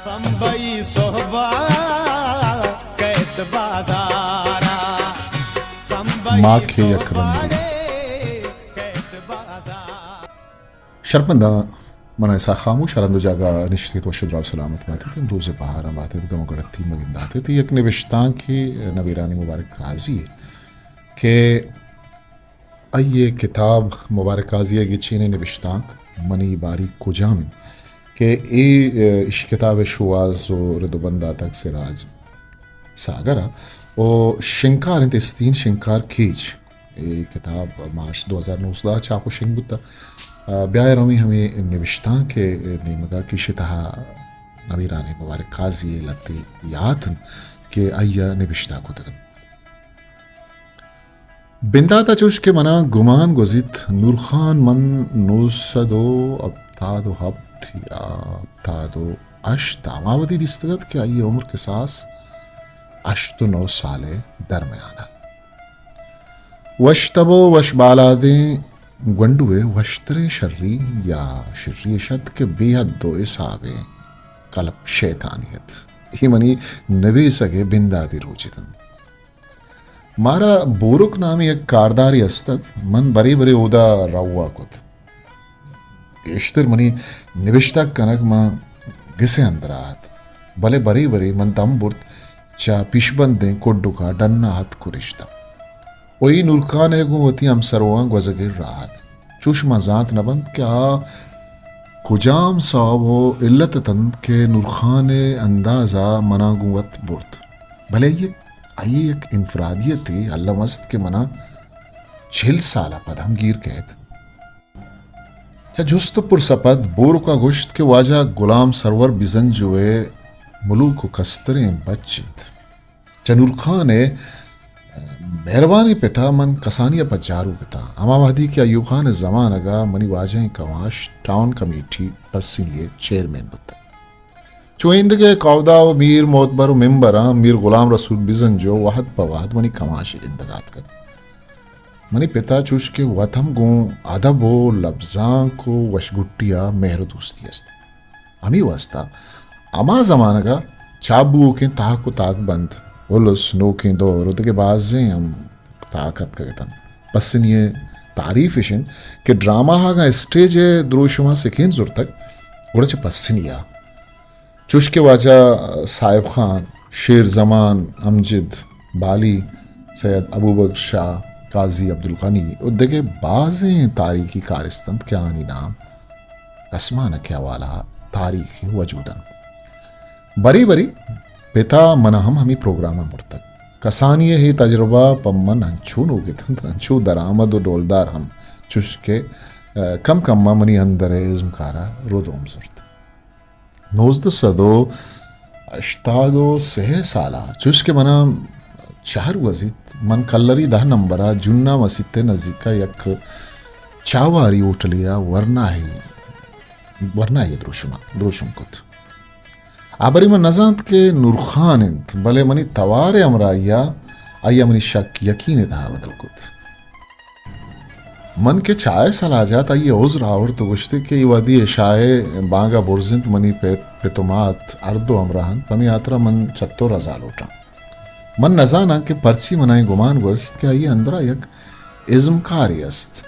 سمبئی سہبا کئیت بازارا، سمبئی ما کہ یک رندے۔ سہبا کئیت بازارا۔ شرپمنداں، من اسحاق خاموش، ہر ہند و جاگہ نشتیت، وش و دراہ و سلامت باتیت، امروز بہاراں باتیت، گم و گڑتی مگنداتیت۔ یک نبشتانکے نبیرانی مبارک قاضی ءِ کہ آئی ءِ کتاب مبارک قاضی ءِ گچینیں نبشتانک منی باری کجام انت کہ اے، اے، اش کتاب ءِ شوہاز و رد و بند داتگ سراج ساگر ءَ و شنگکار انت استین شنگکار کیچ۔ اے کتاب مارچ دو ہزار نوزدہ ءَ چاپ و شنگ بوتگ۔ آ، بیائے رویں ہمے نبشتانک ءِ نیمگ ءَ کہ اشی تہا نبیرانی مبارک قاضی ءِ لہتے یات انت کہ آئی ءَ نبشتہ کتگ انت۔ بندات ءَ چوش کہ منا گمان گوزیت، نورخان من نو سد و ہپتاد و ہپت یا ہپتاد و ہشت ہما وھدی دیستگ ات کہ آئی ءِ عمر کساس ہشت و نو سال ءِ درمیان ءَ۔ وش تب و وش بالادیں گونڈو ءِ وشتریں شری یا شری اش ات کہ بے حد و حسابیں کلپ شیطانی ات۔ اے منی نبیسگ ءِ بنداتی روچ ات انت۔ مارا بورک نامیں یک کاردارے است ات، من برے برے اودا روا کت۔ گیشتر منی نبشتہ کنگ ماں گس ءِ اندر ءَ ات، بلے برے برے من دم برت، چہ پیشبندیں کڈک ءَ ڈن ءَ اتک و نشتاں۔ و اے نورخان ءِ گوں وتی ہمسروہاں گوزگ ءِ راہ ات۔ چوش ما زانت نہ بنت کہ آ کجام سوب و علت اتنت کہ نورخان ءِ انداز ءَ منا گوں وت برت۔ بلے آئی ءِ، آئی ءِ یک انفرادیتے الم است کہ منا چل سال ءَ پد ہم گیر کئیت۔ چہ جست و پرس ءَ پد بورک ءَ گوشت کہ واجہ غلام سرور بزنجو ءِ ملوک و کستریں بچ انت۔ چہ نورخان ءِ مہربانیں پت ءَ من کسانی ءَ پجاروک اتاں۔ ہما وہدی کہ ایوب خان ءِ زمانگ ءَ منی واجہیں کماش ٹاؤن کمیٹی پسنی ءِ چیئرمین بوتگ۔ چو ایندگہ کاودا و میر معتبر و ممبراں میر غلام رسول بزنجو وہد پہ وہد منی کماش گندگ ءَ اتکگ۔ منی پت ءَ چوش کہ وت ہم گوں ادب و لبزانک و وشگٹی ءَ مہر و دوستی است۔ ہمے واستا ہما زمانگ ءَ چاپ بوؤکیں تاک و تاکبند، الس، نوکیں دور و دگہ بازیں ہم تاک اتکگ اتنت۔ پسنی ءِ تعریف اش انت کہ ڈرامہ ءَ اگاں اسٹیج ءِ دروشم ءَ سکین زرتگ، گڑا چہ پسنی ءَ۔ چوش کہ واجہ صاحب خان، شیر زمان، امجد بالی، سید ابوبکر شاہ، قاضی عبدالغنی و دگہ بازیں تاریخی کارست انت کہ آہانی نام کسمانک ءِ حوالہ ءَ تاریخ ءِ وجود انت۔ برے برے پت ءَ من ءَ ہم ہمے پروگرام ءَ برتگ۔ کسانی ءِ اے تجربہ پہ من انچو نوک اتنت، انچو درآمد و ڈولدار ہم، چوش کہ، ءَ، کم کم ءَ منی اندر ءِ ازمکار ءَ ردوم زرت۔ نوزدہ سد و ہشتاد و سہ سال ءَ چوش کہ من ءَ چہر گوزیت، من کلری دہ نمبر ءَ جناح مسیت ءِ نزیک ءَ یک چاواری ہوٹلے ءَ ورناہی، ورناہی ءِ دروشم ءَ، دروشم کت۔ آ برے من نزانت کہ نورخان انت، بلے منی توار ءِ ہمراہی ءَ آئی ءَ منی شک یقین ءِ تہا بدل کت۔ من کہ چاہ ءِ سلاہ جات، آئی ءَ عذر آورت و گوشت کہ اے وہدی عشاء ءِ بانگ ءَ برز انت، منی پت، پت و مات ہر دو ہمراہ انت، پمے ہاترا من چہ تو رضا لوٹاں۔ من نزاناں کہ پرچی من ءَ اے گمان گوست کہ آئی ءِ اندر ءَ یک ازمکارے است۔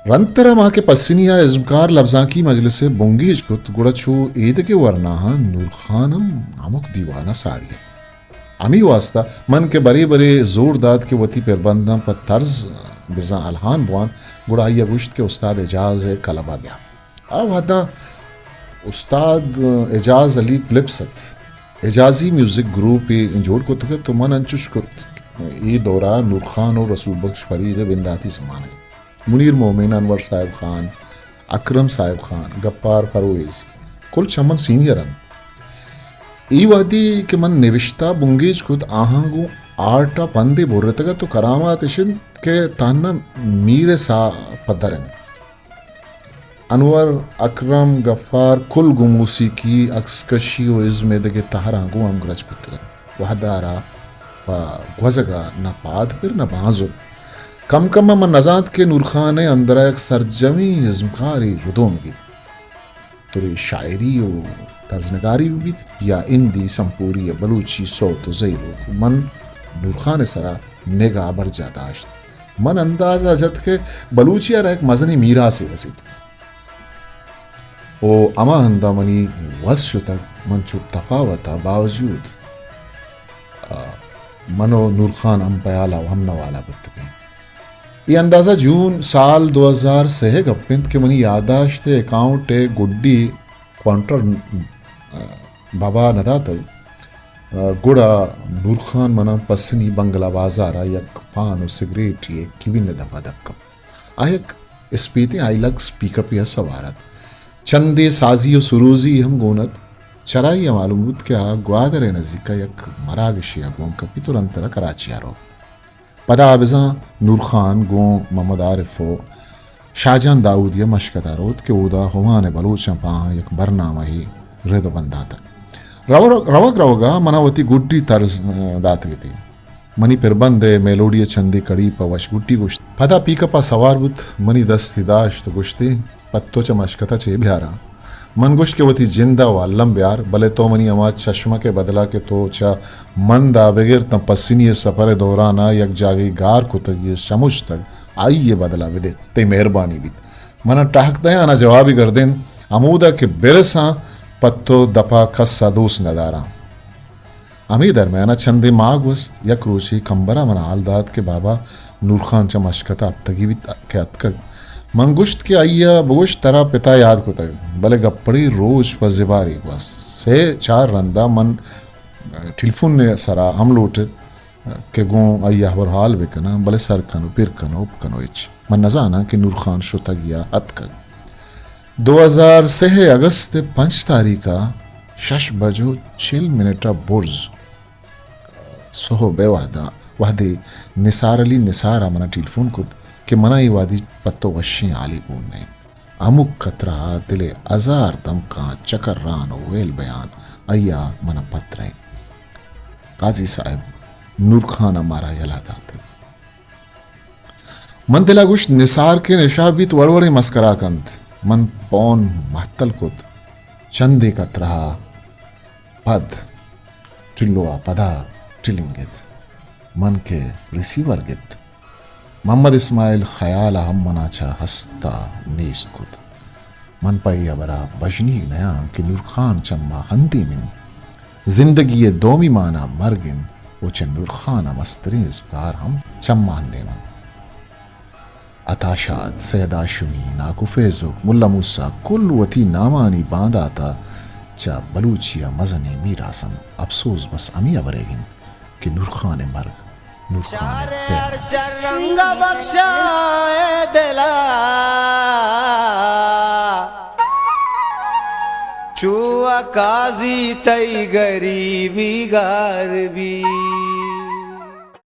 رندتر ءَ ما کہ پسنی ءَ ازمکار لبزانکی مجلس ءِ بنگیج کت، گڑا چو ایدگہ ورناہاں نورخان ہم ہمک دیوان ءَ ساڑی ات۔ ہمے واستا من کہ برے برے زور دات کہ وتی پربنداں پہ طرز بزاں الہان بوان، گڑا آئی ءَ گوشت کہ استاد اعجاز ءِ کلب ءَ بیا۔ آ وہداں استاد اعجاز علی پلپس ات۔ اعجازی میوزک گروپے جوڑ کتگ ات و من انچش کت، اے دور ءَ نورخان و رسول بخش فرید ءِ بنداتی زمانگ۔ منیر مومن، انور صاحب خان، اکرم صاحب خان، گپار پرویز، کل چہ من سینئر انت۔ اے وہدی کہ من نبشتہ بنگیج کت، آہاں گوں آرٹ ءَ پندے برتگ ات و کرامات اش انت کہ تہنا میر ءِ ساہ پدر انت۔ انور، اکرم، گفار کل گوں موسیقی، عکس کشی و ازم ءِ دگہ تہراں گوں ہمگرنچ بوتگ انت۔ وہد ءَ را پہ گوزگ ءَ نہ پاد پر نہ بانزل۔ کم کم ءَ من نزانت کہ نورخان ءِ اندر ءَ یک سرجمیں ازمکارے ردوم بیت۔ ترے شاعری و طرزنگاری بہ بیت یا ہندی سمپوری ءِ بلوچی سوت ءُ زہیروک، من نورخان ءِ سرا نگاہ برجاہ داشت۔ من اندازہ جت کہ بلوچی ءَ را یک مزنیں میراسے رسیت۔ او ہما ہندا منی وس شتگ، من چو تپاوت ءَ باوجود، آ، من ءُ نورخان ہم پیالہ ءُ ہم نوالہ بوتگیں۔ اے اندازہ جون سال دو ہزار سہ ءِ گپ انت کہ منی یادداشت ءِ اکاؤنٹ ءِ گڈی کاؤنٹر، آ، بابا نہ داتگ۔ آ، گڑا نورخان منا پسنی بنگلہ بازار ءَ یک پان ءُ سگریٹے ءِ کیبن ءِ دپ ءَ دپ کپت۔ آ یک اسپیتیں ہائیلکس پیک اپے ءَ سوار ات۔ چندے سازی ءُ سروزی ہم گون ات۔ چرائی ءَ معلوم بوت کہ آ گوادر ءِ نزیک ءَ یک مراگشے ءَ گون کپیت ءُ رند تر ءَ کراچی ءَ روت۔ پدا آ بزاں نورخان گوں محمد عارف ءُ شاہجان داؤدی ءَ مشکت ءَ روت کہ اودا ہوان ءِ بلوچاں پہ آہاں یک برنامہ ئے رد ءُ بند داتگ۔ رو-، روگ روگ ءَ منا وتی گڈی طرز داتگ اتی۔ منی پربند ءِ میلوڈی ءِ چندے کڑی پہ وش گڈی گوشت۔ پدا پیک اپ ءَ سوار بوت، منی دستی داشت ءُ گوشتی، پہ تو چہ مشکت ءَ چے بیاراں؟ من گوشت کہ وتی جند ءَ الم بیار، بلے تو منی ہما چشمک ءِ بدل ءَ کہ تو چہ من ءَ بگر تاں پسنی ءِ سفر ءِ دوران ءَ یک جاگہے گار کتگی ءُ شمشتگ، آئی ءِ بدل ءَ بدے، تئی مہربانی بیت۔ من ءَ ٹہک دئے، آناں جوابے گردین، ہمودا کہ برساں پہ تو دپ ءَ کس ءَ دوست نہ داراں۔ ہمے درمیان ءَ چندے ماہ گوست، یک روچے کمبر ءَ من ءَ حال دات کہ بابا نورخان چہ مشکت ءَ ہپتگے بیت کہ اتکگ۔ من گوشت کہ آئی ءَ بگوش ترا پت ءَ یاد کتگ، بلے گپڑی روچ پہ زباری گوست۔ سے چار رند ءَ من ٹیلیفون ءِ سرا ہم لوٹت کہ گوں آئی ءَ ہبر حال بکناں، بلے سر کن ءُ پر کن ءُ بکن ءُ ہچ۔ من نزاناں کہ نورخان شتگ یا اتکگ۔ دو ہزار سہ ءِ اگست ءِ پنچ تاریخ ءَ شش بج ءُ چل منٹ ءَ برز سہب ءِ وہد ءَ، وہدے نثار علی نثار ءَ من ءَ ٹیلیفون کت کہ من ءَ اے وہدی پہ تو وشیں حالے گون نہ انت۔ ہمک کترہ ءَ دل ءِ ہزار دمکاں چکران ءُ ویل بیان آئی ءَ من ءَ پترینت۔ قاضی صاحب، نورخان ءَ مارا یلہ داتگ۔ من دل ءَ گوشت، نثار کہ نشہ بیت وڑ وڑیں مسکرا کنت۔ من پون مہتل کت۔ چندے کترہ ءَ پد ٹلو ءَ پدا ٹلنگت۔ من کہ ریسیور گپت، محمد اسماعیل خیال ءَ ہم من ءَ چہ ہست ءَ نیست کت۔ من پہ اے ہبر ءَ بژنیگ نیاں کہ نورخان چہ ما ہندیم انت۔ زندگی ءِ دومی مانا مرگ انت ءُ چہ نورخان ءَ مستریں ازمکار ہم چہ ما ہندیم انت۔ عطا شاد، سید ہاشمی، ناکو فیضک، ملا موسی کل وتی نامانی باندات ءَ چہ بلوچی ءَ مزنیں میراث انت۔ اپسوز بس ہمے ہبریگ انت کہ نورخان ءِ مرگ، نورخان ءِ پیم انت۔ شر رنگ بخشائے دلا، چو قاضی تئی غریبی گار بی۔